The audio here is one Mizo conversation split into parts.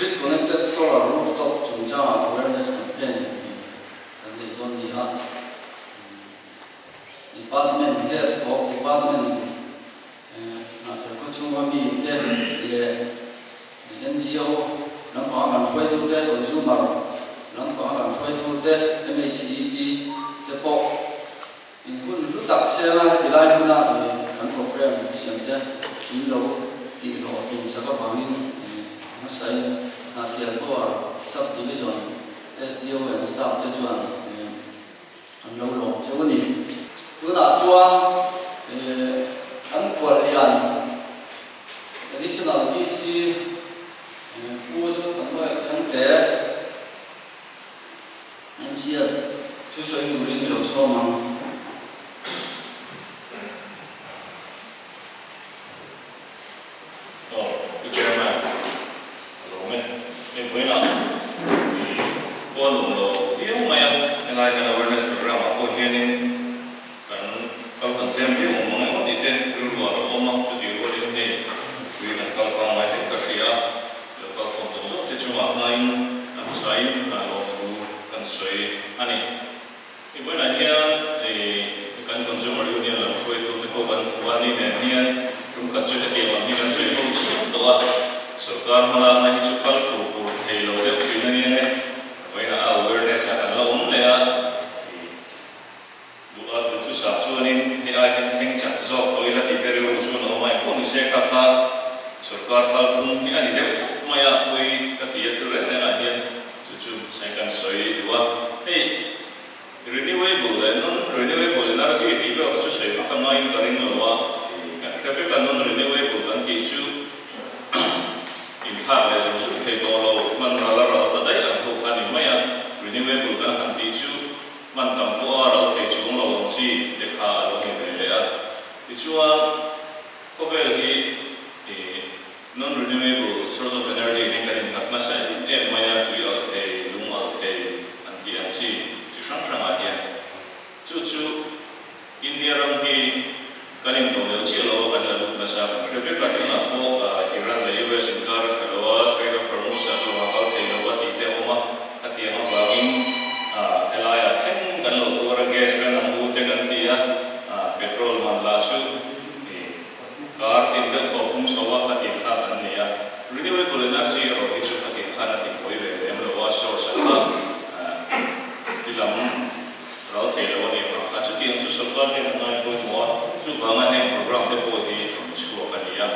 Grid Connected Solar Rooftop chungchangah awareness campaign kan nei dawn ni a. Department Head of Department Hnahthel khaw chhunga mi te leh NGO lampanga kan hruaitute, Consumer lampanga kan hruaitute, MHEP te pawh in hun hlu tak sela heti lai hmuna kan program siam te in lo tihhlawhtlin sak avangin hmasain Hnahthial Power Sub-Division SDO and staff te chuan An lo lawm cheu a ni. Tunah chuan kan khuallian Additional DC Pu Zothanmawia Khiangte, MCS thusawi turin i lo sawm ang. Aw, Pu Chairman, ka lawm e. Hei vawiinah i pawh a nuam lo viau mai a, helai kan awareness programme ah pawh hianin kan kal kan tlem viau awm ang emaw tih te rilru ah lo awm a, chutih rualin hei pui kan kal pang mai hlek ka hria a, lo kal khawm zawk zawk te chungah hmain a hmasain lawmthu kan sawi a ni. I vawiinah hian kan Consumer Union lam hruaitute pawh kan hmu a, ni nen hian tum khat chu hetiang lam hi kan sawi ho chiang tawh a, sorkar hmalakna hi chu kal pur pur thei lo deuh thin a nia nge, vawiinah a awareness ah kan la awm leh a, i duh a duhthusam chuanin hei ai hian thleng chak zawk tawh ila tih te rilru chuan a awm a, engpawh ni se kha kha sorkar kalphung hi a ni deuh khawp mai a, pawi ka ti a thil reng rengah hian. Chu chu sai kan sawi duh a, hei renewable leh non renewable energy tih vel kha chu sawi vak a ngaiin ka ring lo a, kan hre vek a non renewable kan tih chu inthlak leh zung zung thei tawh lo, hman ral a ral ta daih ang ho kha a ni mai a, renewable kan han tih chu hman tam pawh a ral thei chuang lo ang chi te kha a lo ni ve leh a, tichuan khawvel hi ih. Non-renewable source of energy hian kan innghat nasa em em mai a, tui alh thei, lung alh thei an tih ang chi chi hrang hrangah hian. Chu chu India ram hi kan intodelh chiah lo a, kan la lut nasa, kan hre vek a, tunah pawh Iran leh US inkar a tha lo a, Strait of Hormuz ah lawng a kal thei lo a tih te a awm a, khatiang avangin helaiah thleng kan lo tuar a, gas ren ang u te kan ti a, petrol man lah chu Kar tin deuh thaw pum chho a kha tih kha kan nei a, renewable energy erawh hi chu kha tih khan a ti buai ve lem lo a, source a kha ti lam ral thei lo a nih vang khan chutiang chu sorkar hian a ngai pawimawh a, chuvanga heng program te pawh hi rawn chhuak a ni a,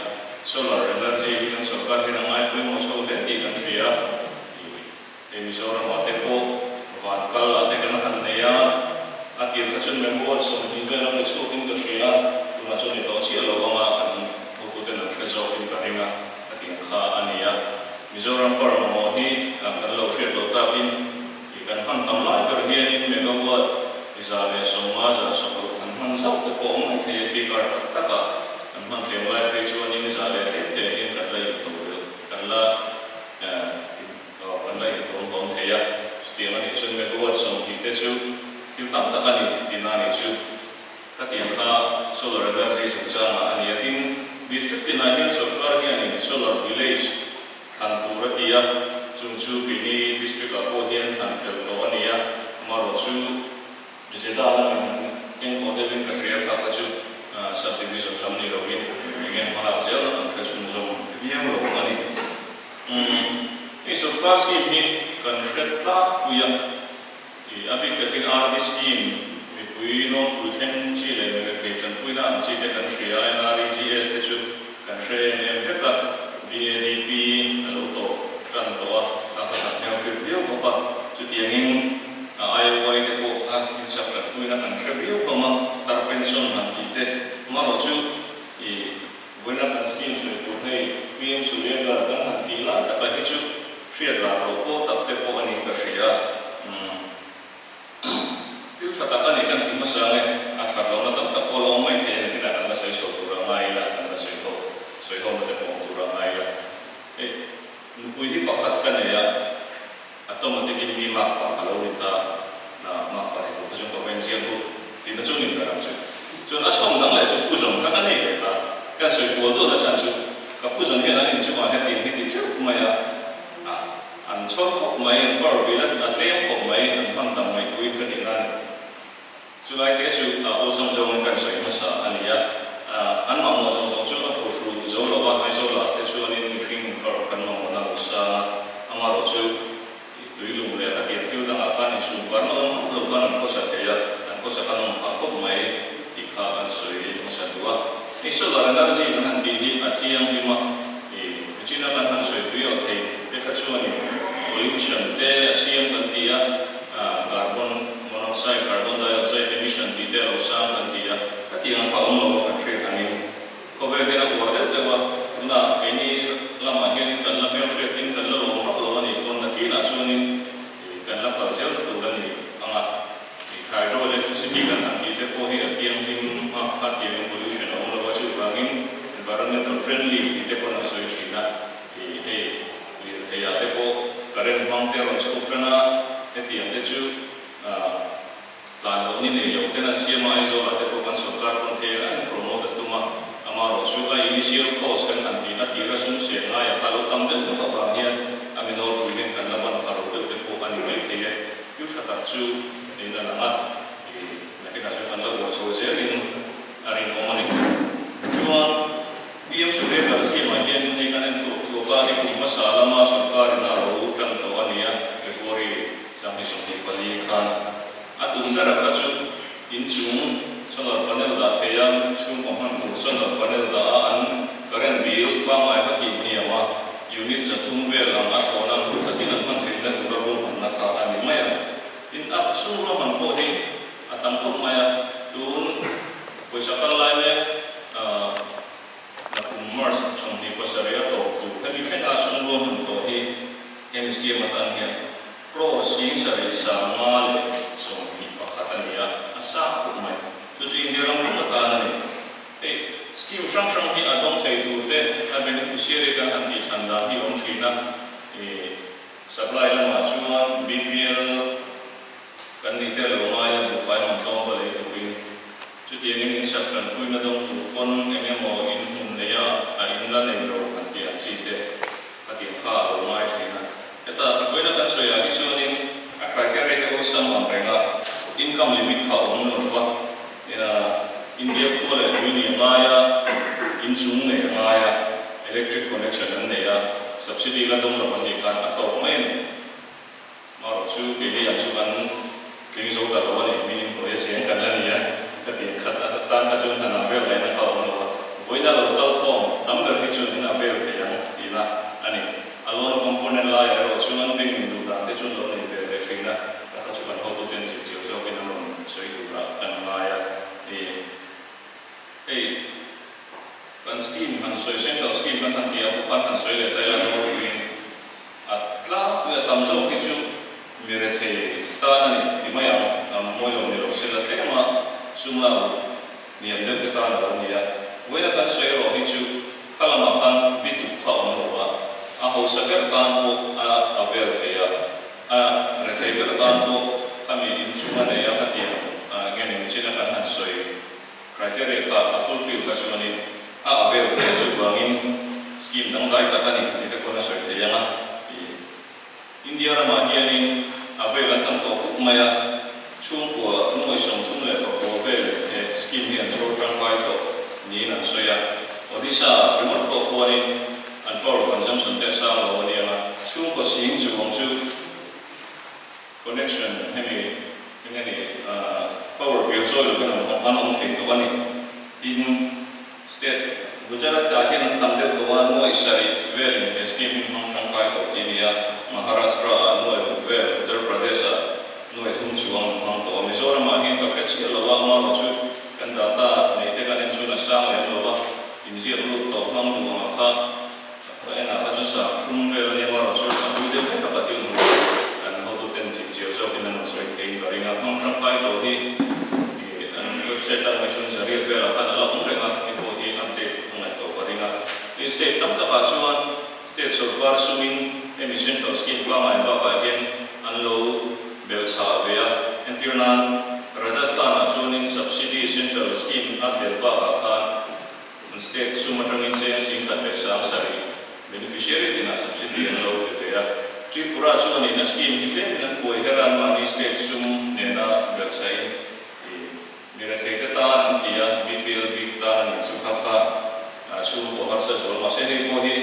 solar energy hi kan sorkar hian a ngai pawimawh chho hle tih kan hria a, Hei Mizoramah te pawh van kal ah te kan han nei a, a tir kha chuan megawatt 20 vel ang ni chhuakin ka hria a, tunah chuan ni tawh chiah lo anga kan hotuten an hre zawkin ka ring a, a tiang kha a ni a. Mizoram power mamawh hi kan lo hriat loh takin ih kan hman tam lai ber hianin megawatt 150, 160 kan hman zauh te pawh awm mai thei a, peak hour tak takah kan hman tlem lai phei chuanin za leh tlem te hian kan la intodelh kan la Kan la intuam hlawm thei a, chutiang a nih chuan megawatt 20 te chu thil tam tak a ni tihna a nih chu. Khatiang kha solar energy chungchangah a ni a, tin district tinah hian sorkar hianin solar village thlan tur a ti a, chung chu keini district ah pawh hian thlan fel tawh a ni a, amaherawh chu Zeta lamin eng pawh deuhin ka hria kha kha chu sub division lam ni loin eng eng hmalak zel na kan hre chhunzawm viau lo a ni. Umm hei sorkar scheme hi kan hre tlangpui a, ih a bik takin RD scheme mipui nawlpui thleng chi leh mirethei tanpuina ang chi te kan hria a, NREGS te chu kan hre em em vek a, BADP a lo tawh tan tawh a, kha kha kan hmelhriat viau bawk a, chutiangin A IOI te pawh kha insak tanpuina kan hre viau hlawm a, tar pension han tih te marawh chu i vawiina kan scheme sawi tur hei PM Suryaghar kan han tih lai taka hi chu hriat lah loh pawh tak te pawh a niin ka hria. Umm thil tha tak a ni kan ti hmasa nge, a that lohna tam tak pawh la awm mai thei a ni tinah kan la sawi chho tur a ngai ila, kan la sawi ho sawi ho na te pawh awm tur a ngai ila. Hei nupui hi pakhat ka nei a. Automatic in mi mak pa ka lo ni ta, na mak pa ni tur kha chuan ka vain ziak u tihna chu nin ka ram chu. Chuan a chhawm dang leh chu pu zawn kha ka nei leh ta, kan sawi kual dawn a chhan chu ka pu zawn hian an inchungah hetiang hi ti teuh mai a, ah. chhawr khawp mai, an power bill a tlem khawp mai, an hman tam mai tuin ka tihna a ni. Chulai te chu a awlsam zawngin kan sawi hmasa a ni a, an mamawh zawng zawng chu a phuhru zo lo a, Aizawlah te chuanin mihring power kan mamawhna lo sang a, amaherawhchu tui lung leh khatiang thil dangah khan insum karna awm hauh lo khan an khawsa thei a, an khawsa khan awm phah khawp mai tih kha an sawi hmasa duh a. Hei solar energy kan han tih hi a thianghlim a, China kan han sawi pui lo thei te kha chuanin pollution te a siam kan ti a, carbon monoxide, carbon dioxide emission tih te a lo sang kan ti a, khatiang kha awm lo a kan hriat angin khawvel hian a uar deuh deuh a, tunah keini lamah hianin kan la hmelhriatin kan la lawm vak lo a nih pawn nakinah chuanin kan la kal zel tur a ni ang a. Hydroelectricity kan han tih te pawh hi a thianghlim a, khatiangin pollution a awm lo a, chuvangin environmental friendly tih te pawh an sawi thin a, ih hei lirthei ah te pawh current hmang te a rawn chhuak tan a, hetiang te chu tlan loh ni nei lo ten an siam a, Aizawl ah te pawh kan sawrkar pawn thei a in promote a tum a, amaherawhchu a initial cost kan han tih a tira sum siam ngaia kha lo tam deuh deuh avang hian a mi nawlpui hian kan la ban pha lo deuh te pawh a ni maithei e. Thil tha tak chu niin a lang a, ih nakinah chuan kan la uar chho zelin a rinawm a ni. Chuan PM Surya Scheme ah hian hei kan en thuak thuak a, hei kum hmasa lama sawrkarin a lo tan tawh a ni a, February 2024 khan a tum ber a kha chu inchung solar panel dah thei a, chhungkaw hman tur solar panel dah a an current bill pangngai kha tih hniam a, Unit 300 vel ang a thlawhna hmuh khatin an hman theihna tura ruahmanna kha a ni mai a. Tin, a sum ruahman pawh hi a tam khawp mai a, tun pawisa kal lai mek nakum March 27 a tawp tur hemi thlenga sum ruahman tawh hi hemi scheme atan hian crore 75,021 a ni a, a sang khawp mai. Chu chu India ram pum atan a ni. Hei scheme hrang hrang hi a dawng thei tur te, a beneficiary kan han tih thlan dan hi a awm thin a, ih supply lamah chuan BPL kan nih te lo ngai a, buhfai man tlawm va lei turin chutiangin in sak tanpuina dawng tur pawn eng emaw in hmun nei a, a in la nei lo han tih ang chi te a tih kha a lo ngai thin a. Heta vawiina kan sawi ah hi chuanin a criteria hi awlsam ang reng a, income limit kha a awm lo va, India khua leh tui nih a ngai a, inchung nei a ngai a, electric connection an nei a, subsidy la dawng lo an nih khan a tawk mai a ni. Marawh chu keini ang chu kan tling zo ta lo a ni, min inhnuai a cheng kan la ni a, ka ti khat a tan kha chuan han ang vel ngaihna kha a awm lo a, vawiina lo kal khawm tam ber hi chuan in ang vel thei ang tihna a ni. A loan component laiah erawh chuan bank in duh dan te chuan lo nei ve ve thin a, ka kha chu kan hotuten chip chiau zawkin an rawn sawi turah kan ngai a ni. Hei kan scheme han sawi central scheme kan han tih ah pawh khan han sawi leh ta ila Norway-in a tlangpui a tam zawk hi chu mi rethei tan a ni ti mai ang, a mawi lo ni lo se la tlem a sum lak hniam deuh te tan a lo ni a. Vawiina kan sawi erawh hi chu kha lamah khan bituk kha a awm lo a, a hausa ber tan pawh a a vel thei a, a rethei ber tan pawh khami inchung a nei a khatiang nge ni michina kan han sawi criteria kha a fulfill kha chuanin a a vel thei a, chuvangin scheme dangdai tak a ni tih te pawn a sawi thei ang a. India ramah hianin a vel an tam tawh khawp mai a, chhungkua 39,000 vel he scheme hi an chhawr tangkai tawh niin an sawi a. Odisha ringawt pawh khuanin an power consumption te a sang lo a nia, chhungkaw sing chuang chu connection hemi eng nge ni power bill chawi lo hian an awm thei tawh a ni. Tin, State Gujarat ah hian an tam deuh tawh a, 7,000 velin he scheme hi hmang tangkai tawh tih a ni a, Maharashtra ah 6,000 vel, Uttar Pradesh ah 3,000 chuang an hmang tawh a, Mizoram ah hian ka hre chiah lo a, amaherawh chu kan data neih te kan en chuan a sang lem lo a, inziak lut tawh hmang duh ang ah kha ka en ah kha chuan 30 vel a nia, amaherawh chu a hlui deuh hlek a ka thil hmuh kan hotuten chip chiau zawkin an rawn sawi theiin ka ring a, hmang tangkai tawh hi. An website lamah chuan zariat velah khan a la awm reng a, hei pawh hi update a ngaih tawh ka ring a. Tin, state tam takah chuan state sorkar sumin hemi central scheme pangngai bakah hian an lo belh chhah ve a. Entir nan, Rajasthan-ah chuanin subsidy central scheme a tel bakah khan an state sum atangin cheng 107,000 beneficiary tinah subsidy an lo pe ve a. Tripura chuanin a scheme hi tlemin an kuai her a, anmahni state sum nena belhchhahin mi retheite tan an ti a, BPL bik tan a nih chu kha kha chhungkaw harsa zual. Mahse hei pawh hi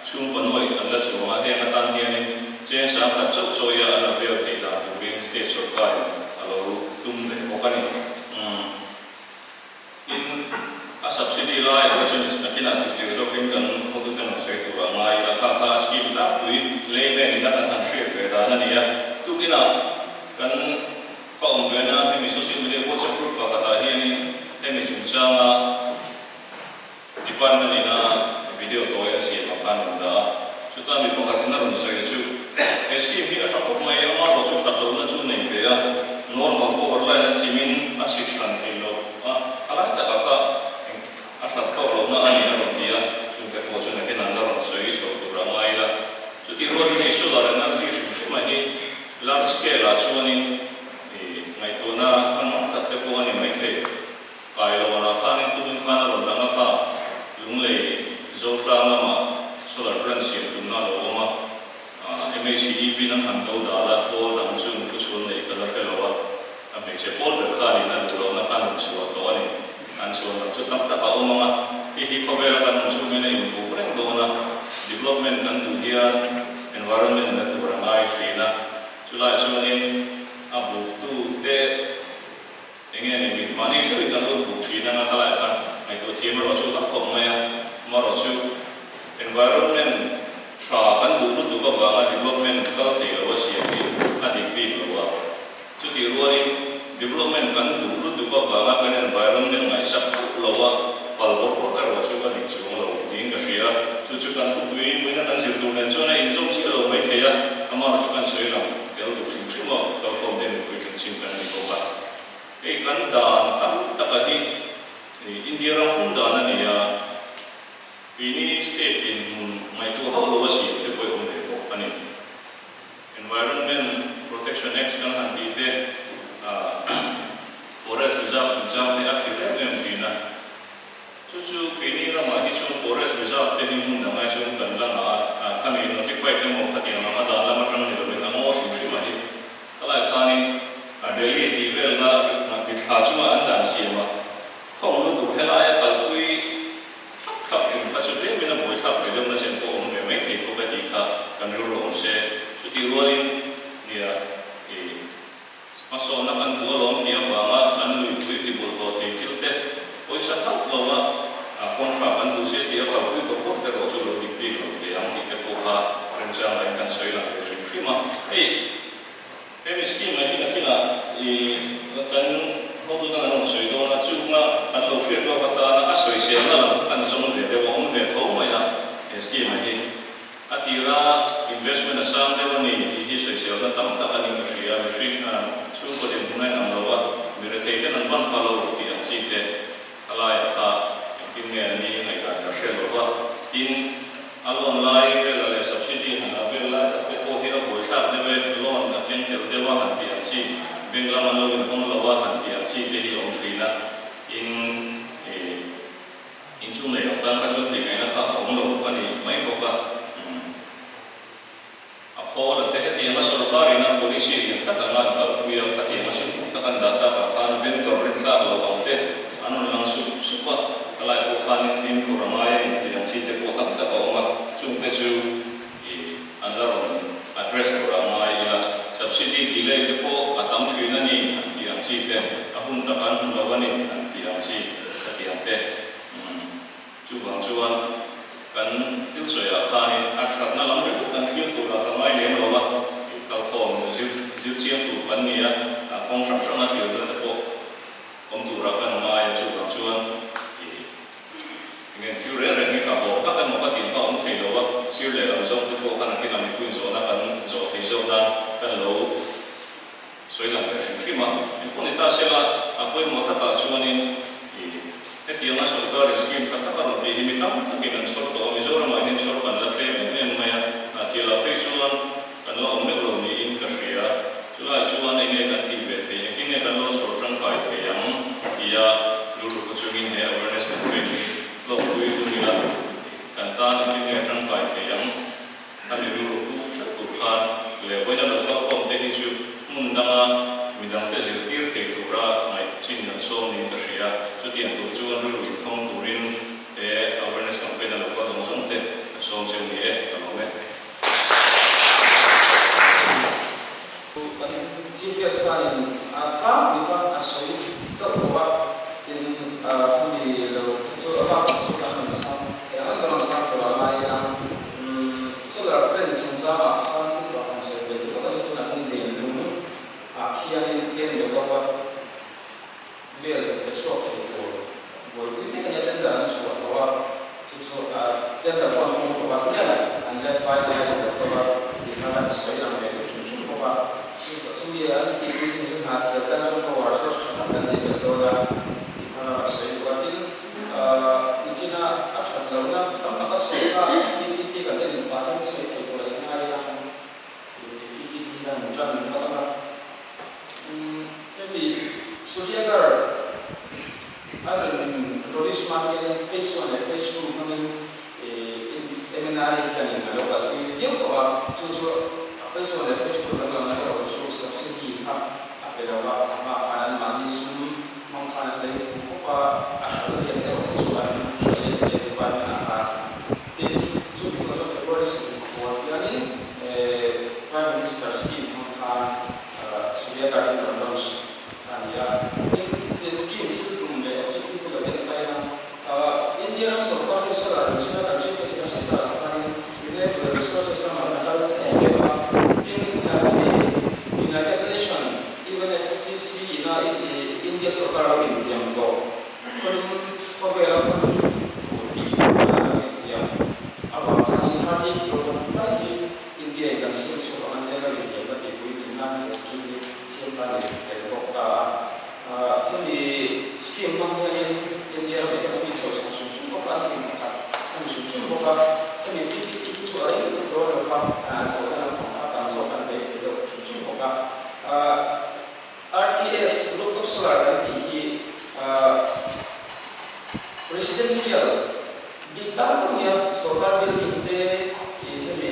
chhungkaw nuaih an la chuang a, heng atan hianin cheng 10,000 chauh chawia an avail theih dan turin state sorkarin a lo tum leh bawk a ni. Tin, a subsidy lai erawh chuan nakinah chipchir zawkin kan hotute rawn sawi tur a ngai a, kha kha scheme tlangpui layman ina kan han hriat ve dan a ni a. Tukinah kan ka awm ve na hemi social media WhatsApp group pakhatah hianin hemi chungchanga department ina video tawi an siam ang khan rawn dah a. Chuta mi pakhatin a rawn sawi chu he scheme hi a tha khawp mai, amaherawh chu that lohna chu nei ve a, normal power line a thimin a chhit hran thei lo a, a lai takah kha eng a that tawk lohna a ni a rawn ti a, chungte pawh chu nakin an la rawn sawi chho tur a ngai ila. Chutih rualin hei solar energy hrim hrim a hi large scale ah chuanin ngaihtuahna hmanhmawh tak te pawh a ni maithei. Kailawnah khanin tumin khan a rawn lang a kha, Lunglei Zotlang lamah solar plant siam tumna a lo awm a, MHEP in an han do dal a, pawl dang chu thu chhun neih ka la hre lo a, a hmeichhe pawl ber khanin a duh lohna khan rawn chhuah tawh a ni. An chhuan lam chu tam tak a awm ang a, hei hi khawvela kan awm chhungin a inbuk reng dawn a, development kan duh hian environment in a tur a ngai thin a, chulai chuanin a buktute, Enge ni mi mahni theuhin kan lo buk thin anga khalai khan ngaihtuah thiam erawh chu hlauh khawp mai a, amaherawh chu environment tha kan duh lutuk avanga development kal thei lo a siam hi a dik bik lo a, chutih rualin development kan duh lutuk avanga kan environment ngaihsak khawp lo a pal bawrh bawrh erawh chu a dik chuang lo tiin ka hria a, chu chu kan thupui puina kan zir tur nen chuan a inzawm chiah lo mai thei a, amaherawh chu kan sawi lang. Tel duh hrim hrim a, kalkhawm te mipui tling chin kan ni bawk a. Hei kan dan tam taka hi India ram pum dan a ni a, keini state dinhmun ngaihtuah hauh lo a siam te pawh i awm ve bawk a ni. Environment Protection Act kan han tih te, Forest Reserve chungchang te a thlir em em thin a. Chu chu keini ramah hi chuan Forest Reserve te hi hmun dang ai chuan kan la ngah a, khami notified emaw khatiang anga dan lam atang ni lovin a ngaw hrim hrim a hi. Khalai khanin Delhi tih velna mitthla chunga an dan siam a, khawng lutuk helaia kalpui thlap thlap tum kha chu tlemin a buaithlak ve deuhna chen pawh awm ve mai thei bawk a tih kha kan rilru awm se. Chutih rualin nia i. Hmasawnna kan duh alawm tih avanga kan nuipui ti bawlhhlawh thei thil te pawisa thlauh lo a, contract kan duh se tih a kalpui bawrh bawrh te erawh chu lo dik bik lo thei ang tih te pawh kha remchang lahin kan sawi lang ve hrim hrim a. Hei hemi scheme ah hian a finah i kan hotu dang an rawn sawi dawn a, chunga kan lo hriat lawk atana a sawiselna lam kha kan zawng ve deuh a awm ve tho mai a he scheme ah hi. A tira investment a sang deuh a ni tih hi sawiselna tam tak a ning ka hria. Mihring chhungkaw dinhmun a inang lo a, mi rethei ten an van pha lo tih ang chi te a laiah kha engtin nge an ni ngaihdan ka hre lo va. Tin, a loan lai vela leh subsidy han ah vel lai tak te pawh hi a buaithlak deuh e, loan a keng tel deuh a han tih ang chi, bank lam an lo inhawng lo a han tih ang chi te hi a awm thin a. Tin, ih. Inchung leh lo tan kha chuan tih ngaihna kha a awm lo a ni mai bawk a. A khawl an te hetianga sorkar ina policy lian tak anga an kalpui a, khatianga sum tak an dah takah khan vendor rintlak lo ang te an rawn lang sup sup a, helai pawh khanin fimkhur a ngai a ni tih ang chi te pawh tam tak a awm a, chungte chu ih an la rawn address tur a ngai ila, subsidy delay te pawh a tam thin a ni an tih ang chi te, a hun tak an hmu lo a ni an tih ang chi ka tih ang te. Umm chuvang chuan kan thil sawiah khanin a thatna lam ringawt kan thlir turah ka ngai lem lo a, ih kalkhawm zir zir chiang tur kan ni a, kawng hrang hranga thlir te pawh awm turah kan ngai a, chuvang chuan ih. Ngen thil reng reng hi tha hlawm tak emaw ka tih kha awm thei lo a, sir leh lam zawng te pawh khan a kinah mipuiin zawhna kan zawh thei zawk nan kan lo sawi lang ve hrim hrim a. Engpawh ni ta sela, a pawimawh takah chuanin i hetianga sorkarin scheme tha tak a rawn tih hi mi tam takin an chhawr tawh a, Mizoramah hian chhawr kan la tlem em em mai a. leh vawiina lo kal khawm te hi chu hmun danga midangte zirtir thei tura ngaih chin an sawm niin ka hria. Chutiang tur chuan rilru inhawng turin he awareness campaign a lo kal zawng zawng te ka sawm cheu ni e, ka lawm e. Kan GPS khanin a tlangpui kha a sawi deuh tawh a, tin khami lo kha chu a bak chu kan rawn chhang thei ang, kan rawn chhang tur a ngai a. Solar plant chungchangah khan thil pakhat sawi ve duh lawk a ni, tunah hian lenlung ah khianin ken megawatt vel pe chhuak thei tur buaipui mek a nia, tender an chhuah tawh a, chu chu tender pawh an hmang tawh a, hian an la finalize lo tawh a, ti khan an sawi lang ve duh hrim hrim bawk a, chu chumi an tih pui thing chu hna thial tan chuan power source tha tak kan nei tel dawn a, ti khan a rawn sawi duh a, tin nichina a that lohna tam tak a sawi kha PPT kan en pah hian sawi thei tur a ingai ang PPT hian an tan phawt ang a. Hemi Suryagarh a rawn introduce hma hianin phase one leh phase two hmangin MNRA hianin a lo kalpui viau tawh a, chu chu a phase one leh phase two danglamna erawh chu subsidy kha a pe lo va, a hma khan anmahni sum hmang khan an lei khawp a, a hralh lian erawh chu an hralh lian thei department ah khan. Tin, chumi hnu chuan February 14 hianin Prime Minister scheme hmang khan Surya Garden rawn launch kha a ni a. Tin, he scheme thil tum leh objective hi lo en kai a, India ram sorkar hi solar engine a kan hriat te chu a sector ah khanin renewable resources lamah hian a kal nasa em em a. Tin, hei United Nation, UNFCCC ina India sorkar lo intiam tawh Khawnum khawvela khawnum tur tih hi a lo intiam avang khanin thirty kilowatt tal hi India in kan siam chhuak ang an eng a intiam ka tih puitlin nan he scheme hi siam ta ni tel bawk ta a. Hemi scheme hmang hianin India ram economy chawi chhan hrim hrim bawk a, an hlim pakhat a ni hrim hrim bawk a. Hemi PPP hi chu a rei lutuk dawn lo va, zawhna lampang kha tam zawk kan beisei deuh hrim hrim bawk a. RTS rooftop solar kan tih hi residential bik tan chauh nia, sorkar building te hemi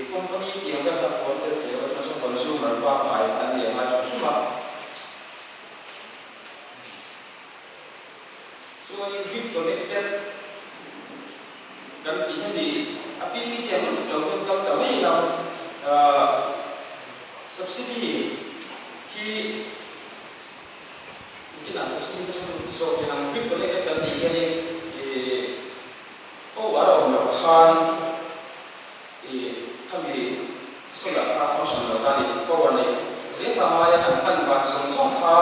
company tiang vel kha huam tel thei lo a, chuan consumer pangngai an ni a ngai hrim hrim a. Chuanin grid connected kan tih hemi a PPT ang lutuk lo hian kal ta mai ila. Subsidy hi nikinah subsidy te chu zawk in ang grid connected kan tih hianin ih power a awm loh khan ih khami solar kha function lo ta a ni. Power neih zel kha a ngai a, kan hman van zawng zawng kha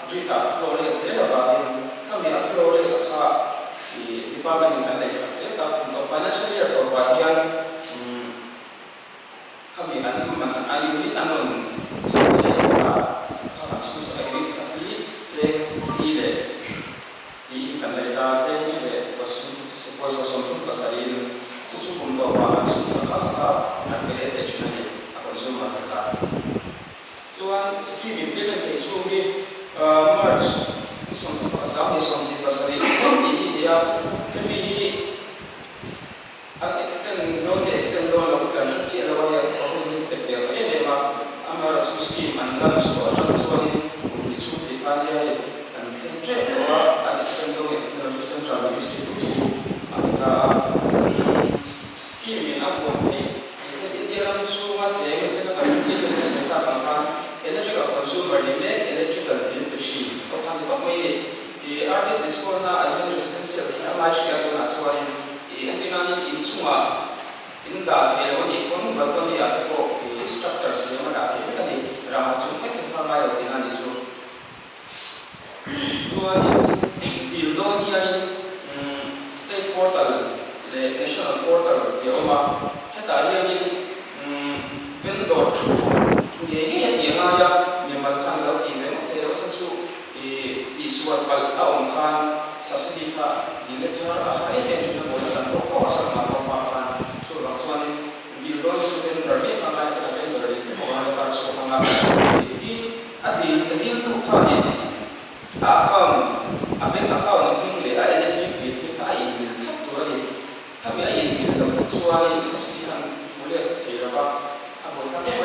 grid ah a flow let zel avangin khami a flow let a kha ih department in kan lei sak zel ta. Kum tawh financial year tawpah hian umm. Khami an man a unit an rawn thar leh sa kha kan chhun sak a unit khat hi cheng li leh tih hi kan lei ta cheng li leh pawisa 37 in chu chu kum tawpah kan chhun sak a kha an pe leh thei thin a ni a consumer te kha. Chuan scheme implement thei chhung hi March ni 31 ni 27 thleng tih hi a ni a, hemi hi An extend dawn nge extend dawn lo hi kan hre chiah lo a nia, a hun hi pek der ta em em a, amaherawh chu scheme an lan chhuah atang chuanin kum hnih chhung tih kha nia hei kan thleng tep tawh a, an extend dawn nge extend dawn lo chu central ministry thu thu a ni ta a, scheme in a huam theih tih hian India ram chhunga cheng leh chena kan hre chiah lo chu sawi tak ang khan electrical consumer ni mek electrical bill pe thin pawh kha ni tawp mai a ni. I artist discord-na an hian residential khi a ngai hria tunah chuanin i entirnanin inchungah in dah thei lo a nih pawn balcony-ah te pawh i structure siam a dah thei vek a ni. Rangva chung vek hi kha ngai lo tihna a nih chu. Chuanin dil dawn hianin state portal leh national portal tih a awm a, hetah hianin vendor thu ngei ngei a tih a ngai a, mimal khan a lo tih ve ngawt thei lo a chhan chu. I tihsual palh a awm khan subsidy kha dil le thar a har em em thin a bawlna kan tawk fo a sawrkar pawh hma khan chuvang chuanin bill dawn chu vendor mek a ngai a vendor list te pawh a la tar chhuak ang a tin a dil a dil tu khanin a account a bank account a hming leh a electric bill hming kha a inmil thlap tur a ni khami a inmil loh te chuanin subsidy kha an hmu let thei lo va a buaithlak em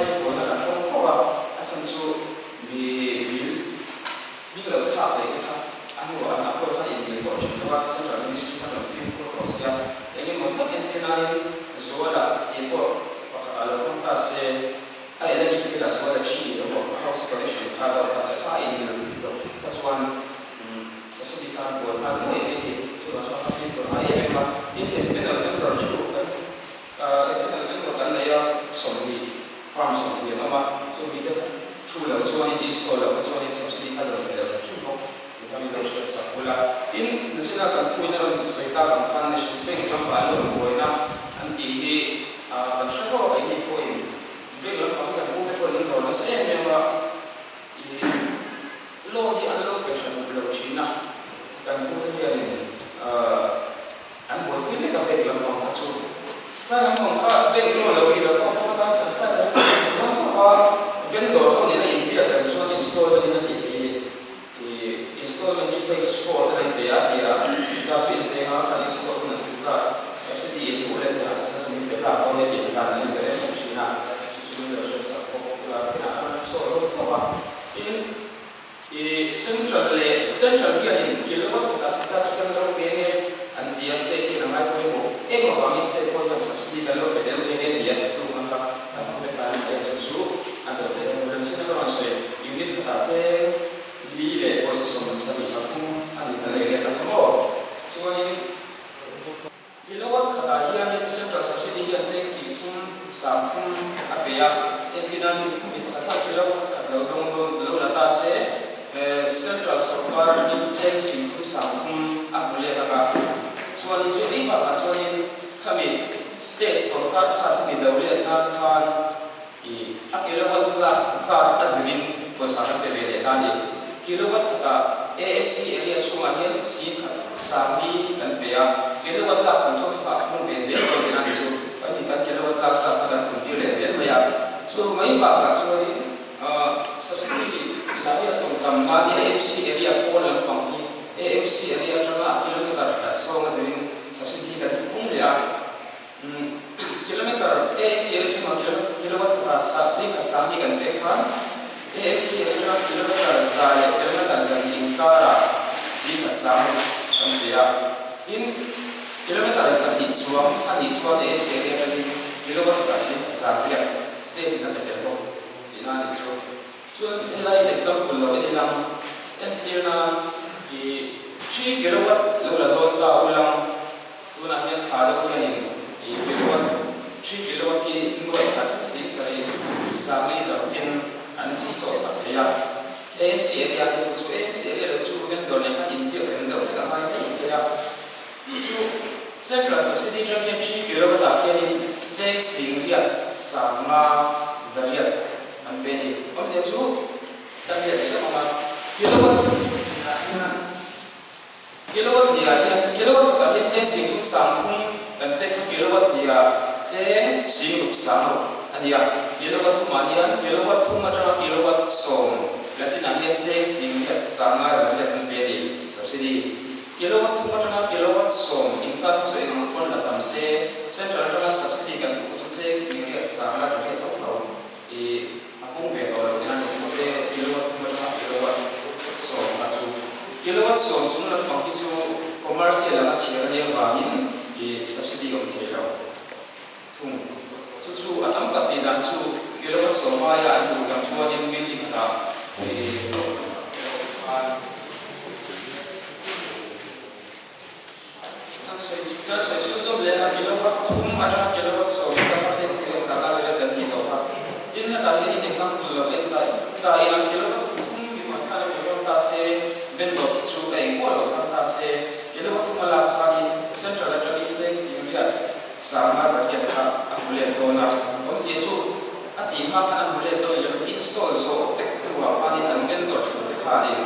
se, a electric bill a sual a thi emaw a house connection kha lo ta se kha a inmil loh kha chuan subsidy kha an buai nghal nuai mai a ni. Chuvang chuan a fimkhur ngai em em a, tin empanel vendor chu kan empanel vendor kan nei a, 20 farm 20 an awm a, chumi te thu lo chuanin install loh kha chuanin subsidy kha dawn thei lo hrim hrim bawk ti kha min lo hriat sak bul a. Tin, nachina kan puina rawn sawi tak ang khan National Bank ramah an rawn buaina an tih hi kan hre hlawk a, ini pawhin Bank lampang hi kan pu te pawhin an dawr nasa em em a, ih loan hi an lo pe tha duh lo thin a, kan pu te hianin an buaipui vek a bank lampang kha chu. Kha lampang kha bank loan lo ih lo pawh kha kan kan start a, kan thawk a, vendor ho nena inbiak reng chuan installment in a tih theih a ni. Ih installment hi phase 4 te kan pe a tia chutiza chu in peng a kan install hunah chutiza subsidy in hmuh leh teh ah chutiza chu min pe tlak dawn e tih chu dan an inbe reng reng thin a, chu chu min lo hriat sak bawk ila kinah kan rawn sawi dawn tho a. Tin, ih central leh central hianin kilowatt khatah chutiza chu kan lo peng e an ti a, state hian a ngai pawimawh em avangin state pawh hian subsidy kan lo pe tel ve nge nia thuthlukna kha kan hmu vek a ni e, chu chu a dawt leh em rem chin a ka rawn sawi. Unit khatah cheng li leh pawisa 73 a ni ta leh leh ta kha maw? Chuanin kilowatt khatah hianin central subsidy hian cheng 30 a pe a, entirnan mi pakhat khan kilowatt khat lo dawng dawn lo la ta se central sawrkar atangin cheng 30 a hmu let ang a, chuanin chu ei bakah chuanin khami state sawrkar khan khami do let nan khan I a kilowatt lak zat a zirin pawisa kan pe ve leh ta a ni. Kilowatt khatah AMC area chhungah hian 10,000 sang li kan pe a, kilowatt lak tam chu kha a hmung ve zel dawn tihna a ni chu. Kan ni kan kilowatt lak zat kha kan hmun tir leh zel mai a. Chu mai bakah chuanin subsidy la hi a tum tam nan AMC area pawn lampang hi AMC area atanga a kilometer khat sawng a zirin subsidy kan ti pung leh a. Kilometer AMC area chhungah kilowatt khatah 10,000 hi kan pek khan AMC area atanga kilometer 100 leh kilometer 200 inkarah 10,000 kan pe a. Tin, kilometer 200 chuang a nih chuan AMC area atangin kilowatt khatah 10,000 riak state in a pe tel bawk tihna a nih chu. Chuan helai example lo en ilang entir nan i 3 kilowatt lo la dawn ta ulang. Tunah hian tha deuh hianin i kilowatt, 3 kilowatt hi nuai khat si sarih sangli zawrhin an install sak thei a. AMC area hi chu chu AMC area lo chu vendor nen khan inbiak rem deuh hlek a ngai mai thei a. Chu chu Central Subsidy atang hian 3 kilowatt ah hianin cheng singriat 50 zariat an pe a ni. Awmzia chu kan riat leh lam ang a, kilowatt ah hian. Kilowatt hniah hian kilowatt khatah hian cheng 30,000 kan pek kha kilowatt hniah cheng 60,000 a ni a. Kilowatt thumah hian kilowatt thum atanga kilowatt 10 la chinah hian cheng 850 kan pe a ni, subsidy. Kilowatt thum atanga kilowatt 10 inkar kha chu eng ang pawn la tam se, central atanga subsidy kan hmuh chu cheng 850 tho tho i A pung ve tawh lo nia ni chu se kilowatt thum atanga kilowatt 10 kha chu kilowatt 10 chung lampang hi chu commercial anga chhiar a nih avangin i subsidy awm thei lo thung. Chu chu a tam tak tih dan chu kilowatt 10 aia an duh tam chuanin building khatah i floor khatah te awm khan Kan sawi chu kan sawi chhunzawm leh a, kilowatt thum atanga kilowatt 10 in tam a cheng si leh sanga zira kan tih tawh kha. Tin, hetah hian in example lo en ta ta ila, kilowatt thum mi pakhat khan emaw zawng ta se, vendor khi chu ka engpawh lo thlang ta se, kilowatt thum a lak khanin central atangin cheng 850 kha a hmu let dawn a. Awmzia chu a tih hma khan a hmu let dawn ilo install zawh vek hnuah khanin an vendor thlu te khanin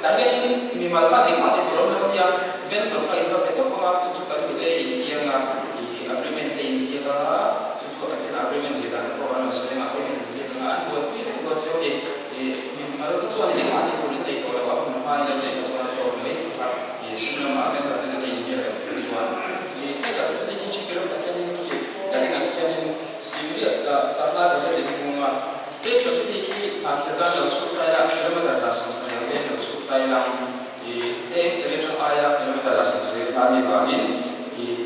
Tah hianin mimal khan engmah ti tur awm lo ania, vendor kha in va pe tawp ang a, chu chu kan duh e in ti ang a, ih agreement te in ziak ang a, chu chu a hian agreement ziah dan te pawh an rawn sawi ang a, agreement in ziak ang a, an buaipui vek dawn cheu a ni. Ih mimal kha chuan engmah ti tur in nei tawh lo a, hun hma in lo neih kha chuan a tawp mai kha, ih sum lamah vendor te nena in biak reng phei chuan ih cycle set te hi chip ilo tak hianin khi kan inang hianin singriat sa sangha zariat in hmung a. State subsidy khi hna thil tan lo chhuk tai a, kilometre 70 ang vel lo chhuk tai lang i AMC atang aia kilometre 70 kha a nih vangin i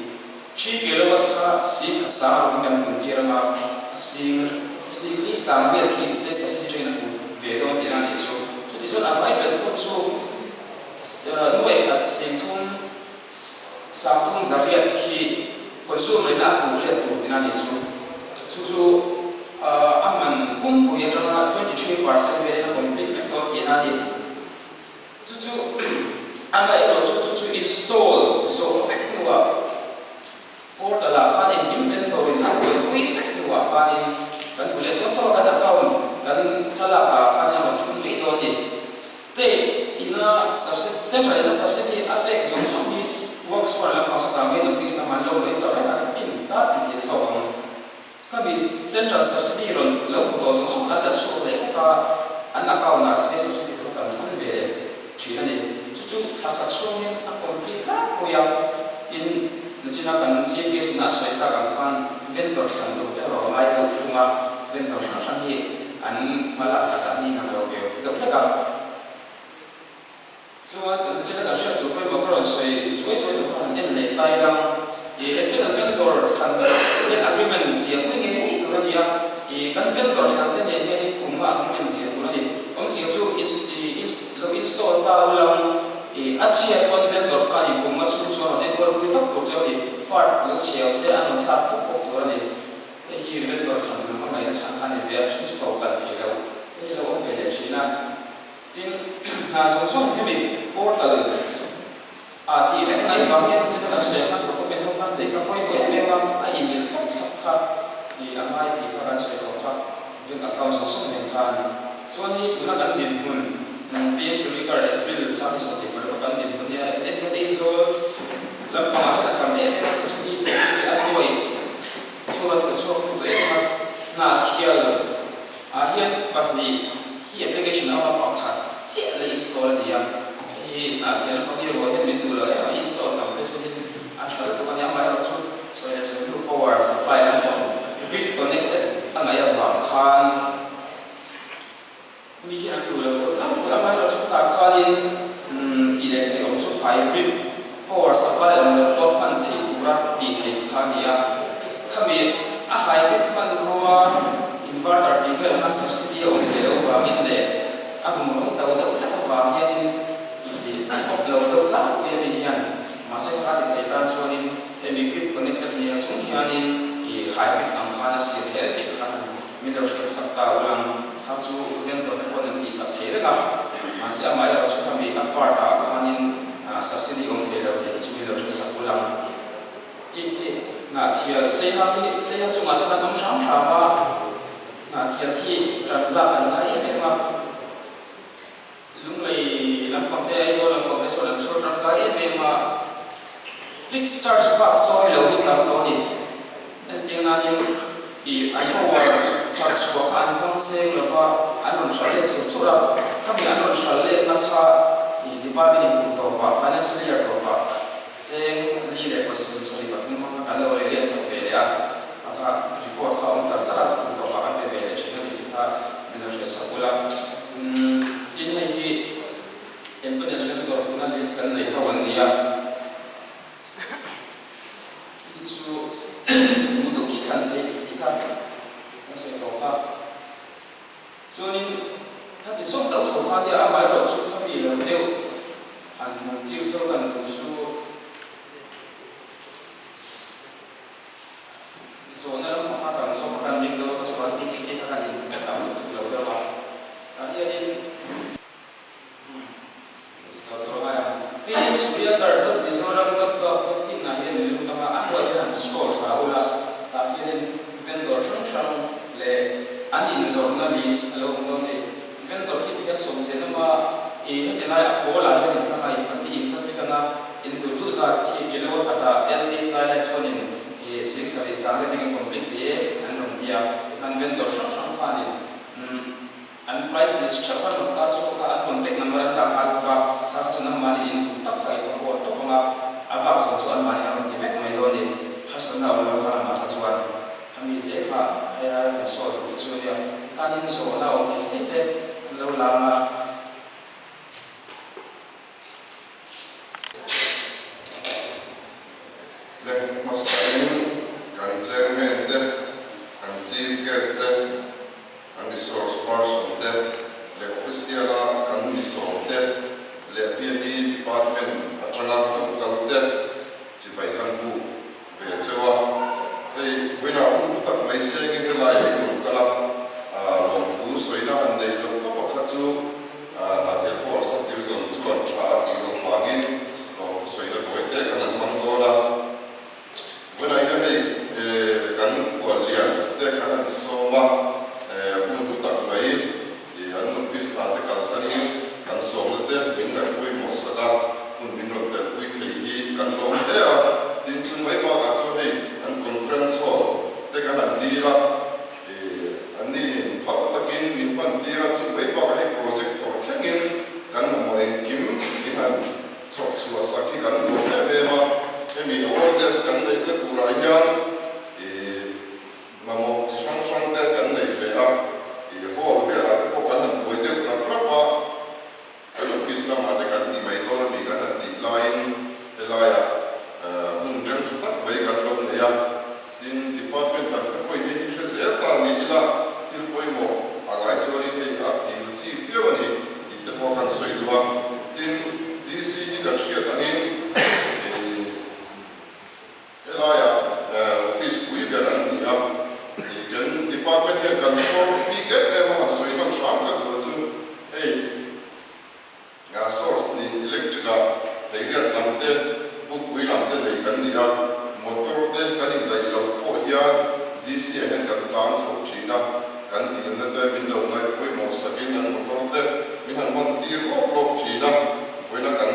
3 kilowatt kha 10,000 ruk in kan hmun tir ang a, sing. sang vel khi state subsidy atangin a hmu ve dawn tihna a nih chu. Chuti chuan a vai belh pawh chu nuaihkhat singthum sangthum zariat khi consumer ina a hmuh let tur tihna a nih chu. Chu chu a man pumpui atanga 23% velin a complete vek dawn tihna a ni. Chu chu amaherawh chu chu chu install zawh vek hnuah portal ah khan engkim vendor in a buaipui vek hnuah khanin kan hmu leh dawn chauh a, kan account kan thlalak ah khan a rawn thun mai dawn a ni. State ina subsidy, central ina subsidy a pek zawng zawng hi works chuan lampang sawtah main office lamah an lo monitor reng a, thlatin tar tih zawk ang. Khami Central Subsidy rawn lo hmu tawh zawng zawng an la chhuak leh vek a, an account ah State Subsidy kha kan thun ve thin a ni. Chu chu thla khat chhungin a complete tlangpui a, tin nachina kan GPS in a sawi tak ang khan vendor thlan duh erawh a ngai deuh thung a, vendor hrang hrang hi an hma lak chak ah ni ngang lo ve deuh hlek a. Chuan kan china kan hriat tur pawimawh ka rawn sawi zuai zuai tur kha han en leh ta ila, ih engtin a vendor thlan hian agreement ziah pui ngei ngei tur a ni a, ih kan vendor thlan te nen hian kum a agreement ziah tur a ni. Awmzia chu ih lo install ta ulang ih a chhiat pawn vendor khan ih kum a chhung chuan rawn enkawl pui tawp tur cheu a ni, part lo chhiau che an rawn thlak pawp pawp tur a ni. Hei hi vendor thlan lung ka ngaihna chhan kha a ni ve a, then chu ka kal thei lo, hei hi lo awm ve leh thin a. Tin, hna zawng zawng hemi portal ah tih vek mai vang hian china kan sawi ang khan document ho khan lehkha pawimawh em em a, a inmil thlap thlap kha ih a ngai tih kha kan sawi tawh kha bank account zawng zawng nen khan. Chuan hei tuna kan dinhmun PM Surikar April 2024 kan dinhmun hi a en hian Aizawl lampangah hian a tam em em a, subsidy pawh hi a nuai chuan ka chhuak hnu tawh em a, hna thial Ah hian pahnih hi application a awm a, pakhat chiah leh install a ni a, hei hi hnah thiam lampang hi ruah hian min duh lo em a, install tam te chu hin a tha lutuk a nia, amaherawh chu sawi leh sawi hnu power supply lampang grid connected a ngaih avang khan mi hian an duh lo pawh tlangpui, amaherawh chu tah khanin tih leh theih awm chu hybrid power supply awm loh pawh hman theih tura tih theih kha a ni a, khami a hybrid hmanrua inverter tih vel khan subsidy a awm thei loh avangin leh a bungraw hi to deuh hlek avang hianin ih an awp lo deuh tlangpui a mi hian mahse kha ti thei tan chuanin hemi grid connected nia chung hianin ih hybrid ang khan a siam theih a tih kha min lo hriat sak ta ulang kha chu vendor te pawhin an tih sak thei reng a mahse amaherawh chu khami a part ah khanin subsidy awm thei lo tih kha chu min lo hriat sak ulang. Tin hi Hnahthial Seiha hi Seiha chungah chuan an awm hram hram a, Hnahthial khi tan lak an ngai em em a, Lunglei lampang te Aizawl lampang te chuan an chhawr tangkai em em a, fixed charge bak chawi lo hi tam tawh a ni. Entir nanin ih an power thar chhuah kha an hmang seng lo va, an rawn hralh let chur chur a, khami an rawn hralh letna kha ih department in kum tawpah financial year tawpah Cheng li leh pawisa 73 hmang kha kan lo lei let sak ve leh a, kha kha report kha awm char char a, kum tawpah kan pe ve leh thin a tih kha min lo hriat sak ula. Umm tin hei hi empanel vendor tuna list kan neih ho an ni a, khi chu duh duh khi thlan theih tih kha kan sawi tawh kha. Chuanin khati zawng deuh tho kha nia amaherawh chu khami lo deuh han hmuh tir chu kan duh chu zawhna lam pakhat ang zawk a kan ring deuh a chuan meeting te kha kan in tam lutuk lo deuh a tah hianin Pmsuryaghar.mizoram.gov.in ah hian min lut ang a, a hnuai hian han scroll thla ula, tah hianin vendor hrang hrang leh an inzawrhna list a lo awm dawn a ni. Vendor khi tikhian sawmte lama i heti lai a pawl ah hian inthlang a, inpahnih inpatlik anga in duh duh zat khi kilo a khat ah LT style ah chuanin i 7000 te hmingin complete thei e an rawn ti a, tikhan vendor hrang hrang khanin umm. An price list theuh an rawn tar chhuak a, an contact number an dah nghal bawk a, tak chuan anmahni in duh tak kha i va call tawp ang a, a bak zawng chu anmahni an rawn ti vek mai dawn a ni. Harsatna a awm lo khan amah kha chuan a mi te kha hei ai han sawi duh te chu a nia, tikhan in zawhna a awm thei thei te an lo lam a. Leh hmasain kan chairman te, kan chief guest te, kan. te leh official a kan mi sawm te leh PMB department atanga lo kal te chibai kan buk ve cheu a. Hei vawiinah hun hlu tak mai sengin helai ah in rawn kal a, lawmthu sawina han neih loh ta pakhat chu Hnathel Pawl Sub-Division chuan tha a tih loh vangin lawmthu sawina tawi te khan an hmang dawn a. Vawiinah hian hei kan khual lian te khan an sawm a, hun hlu tak mai an office hna te kalsanin kan sawmna te min ngaihpawimawh sak a, hun min rawn telpui thei hi kan lawm hle a. Tin, chung mai bakah chuan hei an conference hall te khan an dil a, an niin phal takin min hman tir a, chung mai bakah hei projector thlengin kan mamawh engkim min han Chhawp chhuah sak hi kan duh em em a, hemi awareness kan neihna turah hian ih mamawh chi hrang hrang te kan nei ve a, ih hall velah te pawh kan han buai deuh rap rap a, kan office lamah te kan ti mai dawn a mi kan han tih laiin helaiah hmun rem tha tak mai kan lo nei a, tin department dang te pawhin hei hi hre zel ta ni ila thil pawimawh a ngai chuanin hei a dil chi viau a ni tih te pawh kan sawi duh a, tin DC hi kan hriat angin ih helaiah office pui ber an ni a, ih kan department hian kan chhawr bik em em a han sawi hman hram ka duh a chu hei. Gas source nih electric ah theiriat lam te, bukpui lam te nei kan ni a, motor te kan indaih loh pawh hian DC ah hian kan tlan chho thin a, kan dilna te min lo ngaih pawimawh sakin an motor te min han hman tir lawp lawp thin a, vawiina kan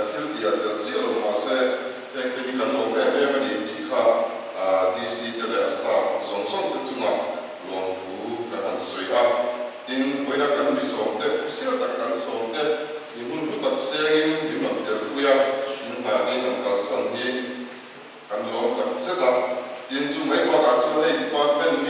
thil tih ah tel chiah lo mahse heng te hi kan lawm em em a ni tih kha DC te leh a staff zawng zawng te chungah lawmthu kan han sawi a. Tin, vawiina kan mi sawm te, official taka kan sawm te, in hun thu tak sengin min rawn telpui a, in hna din an kalsan hi kan lawm tak zet a. Tin, chu mai bakah chuan hei department